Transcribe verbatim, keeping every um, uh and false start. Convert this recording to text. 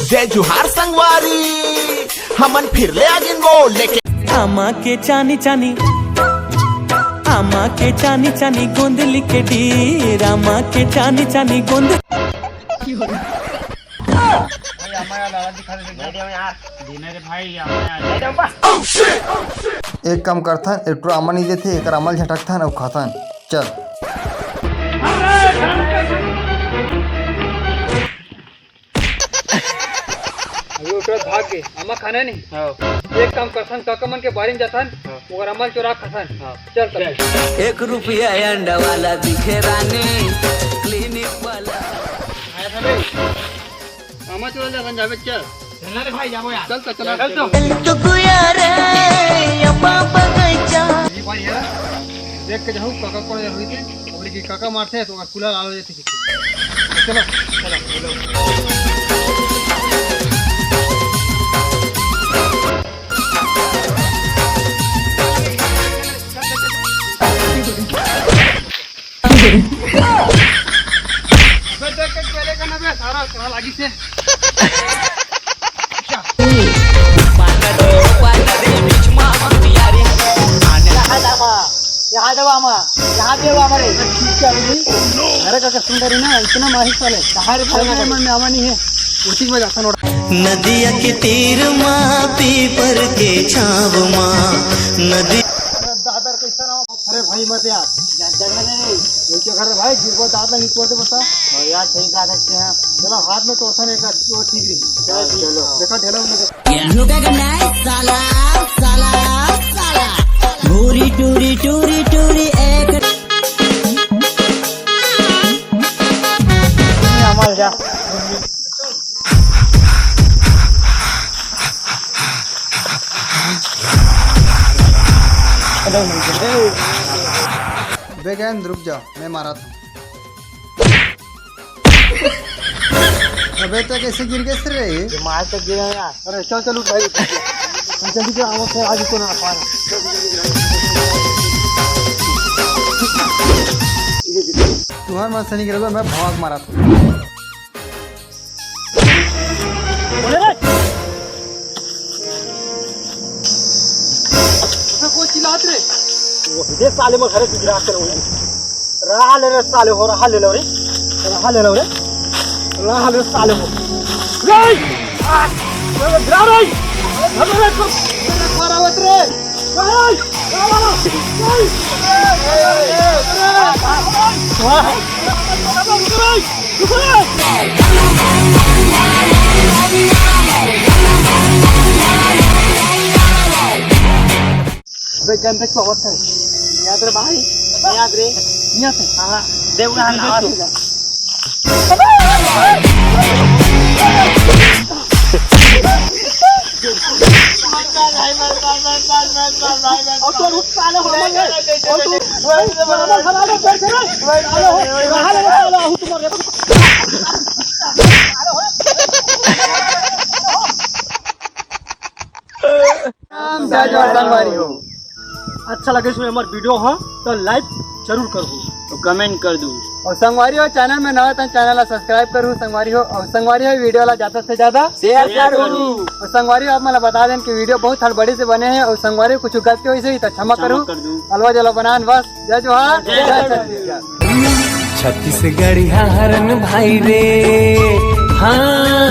जय जोहार संगवारी, हमन फिर ले आगिन वो लेके। आमा के चानी चानी, आमा के चानी चानी गोंदली के डीर, आमा के चानी चानी गोंद। भाई, आमा यार, लाला दिखा दे। नहीं दे यार। दीना रे भाई, आमा यार। एक काम करथन, एक ठो आमा नहीं देथे, एक आमा ल झटकथन अउ खाथन। चल। अभी वो तुरंत भाग गए, आमा खाना नहीं। हाँ। एक काम करथन, काका मन के बारी में जाथन, हाँ। ओकर आमा ल चोरा खाथन। हाँ। चल तब। एक रुपया अंडा वाला दिखे रानी, क्लिनिक वाला। आया था बे। आमा चोरा जाथन, जाबे चल। चल ना रे भाई, जाबो यार। चल तो, चल। चल तो। चल तो गुया रे, अम्मा बगैचा। ये भाई है, देख के जाहू, काका कोन हुई थी, और की काका मारते हैं, तो ओकर फूला लाल हो जाती। चलो, चलो, चलो। अबे देख के चले का ना बे, सारा कहाँ लागी से। यहाँ दबा हमारा, यहाँ पे वो हमारे। अरे काका सुन रही ना, इतना माहिर साले। कहाँ रे, अरे मन में आवा नहीं है। उसी में जाता नोड़ा। नदिया के तीर मा, पीपर के छाव मा, नदी। अरे भाई मत यार, जा-, जगह नहीं। वही क्या कर रहे भाई, गिरबो दांत नहीं तोड़ दे बता। हाँ यार, सही कहा रखते हैं। चलो हाथ में टोरसन एक, वो ठीक रही। चलो, चलो। देखो ढेला उन्हें। टूरी टूरी टूरी टूरी एक। हमारे जा। बे गैंद, रुक जा, मैं मारा था। अबे तो कैसे गिर गए रे? ये मार तो गिरा यार। अरे चल चल उठ भाई। हम जल्दी से आओ, फिर आज को ना पाना। तुम्हारे मन से नहीं गिरा, मैं भाग मारा था। अबे कोई चिल्लात रे। वो हिदे साले में घरे गुजरात कर वही। रहा ले रे साले हो, रहा ले लो रे। रहा ले लो रे। रहा ले साले हो। रे! आ! रे, रे, रे! अरे, हमारे को, अरे, मारा मत रे। रे! रे! अबे गंदे को होता है। याद रे भाई, याद रे। याद है। हाँ, हाँ। देख ना, देख ना। अच्छा लगे सुने हमारे वीडियो, हाँ, तो लाइक जरूर कर दू। तो कमेंट कर दू। और संगवारी हो, चैनल में नवा तो चैनल ला सब्सक्राइब करू संगवारी हो। और संगवारी हो, वीडियो ला ज्यादा से ज्यादा शेयर करू। और संगवारी हो, आप मन ला बता दें कि वीडियो बहुत हड़बड़ी से बने हैं। और संगवारी हो, कुछ गलती होइस होही तो क्षमा करू। कर दू। अलवा जला बनान बस। जय जोहार, जय जय छत्तीसगढ़। छत्तीसगढ़िया हरन भाई रे, हाँ।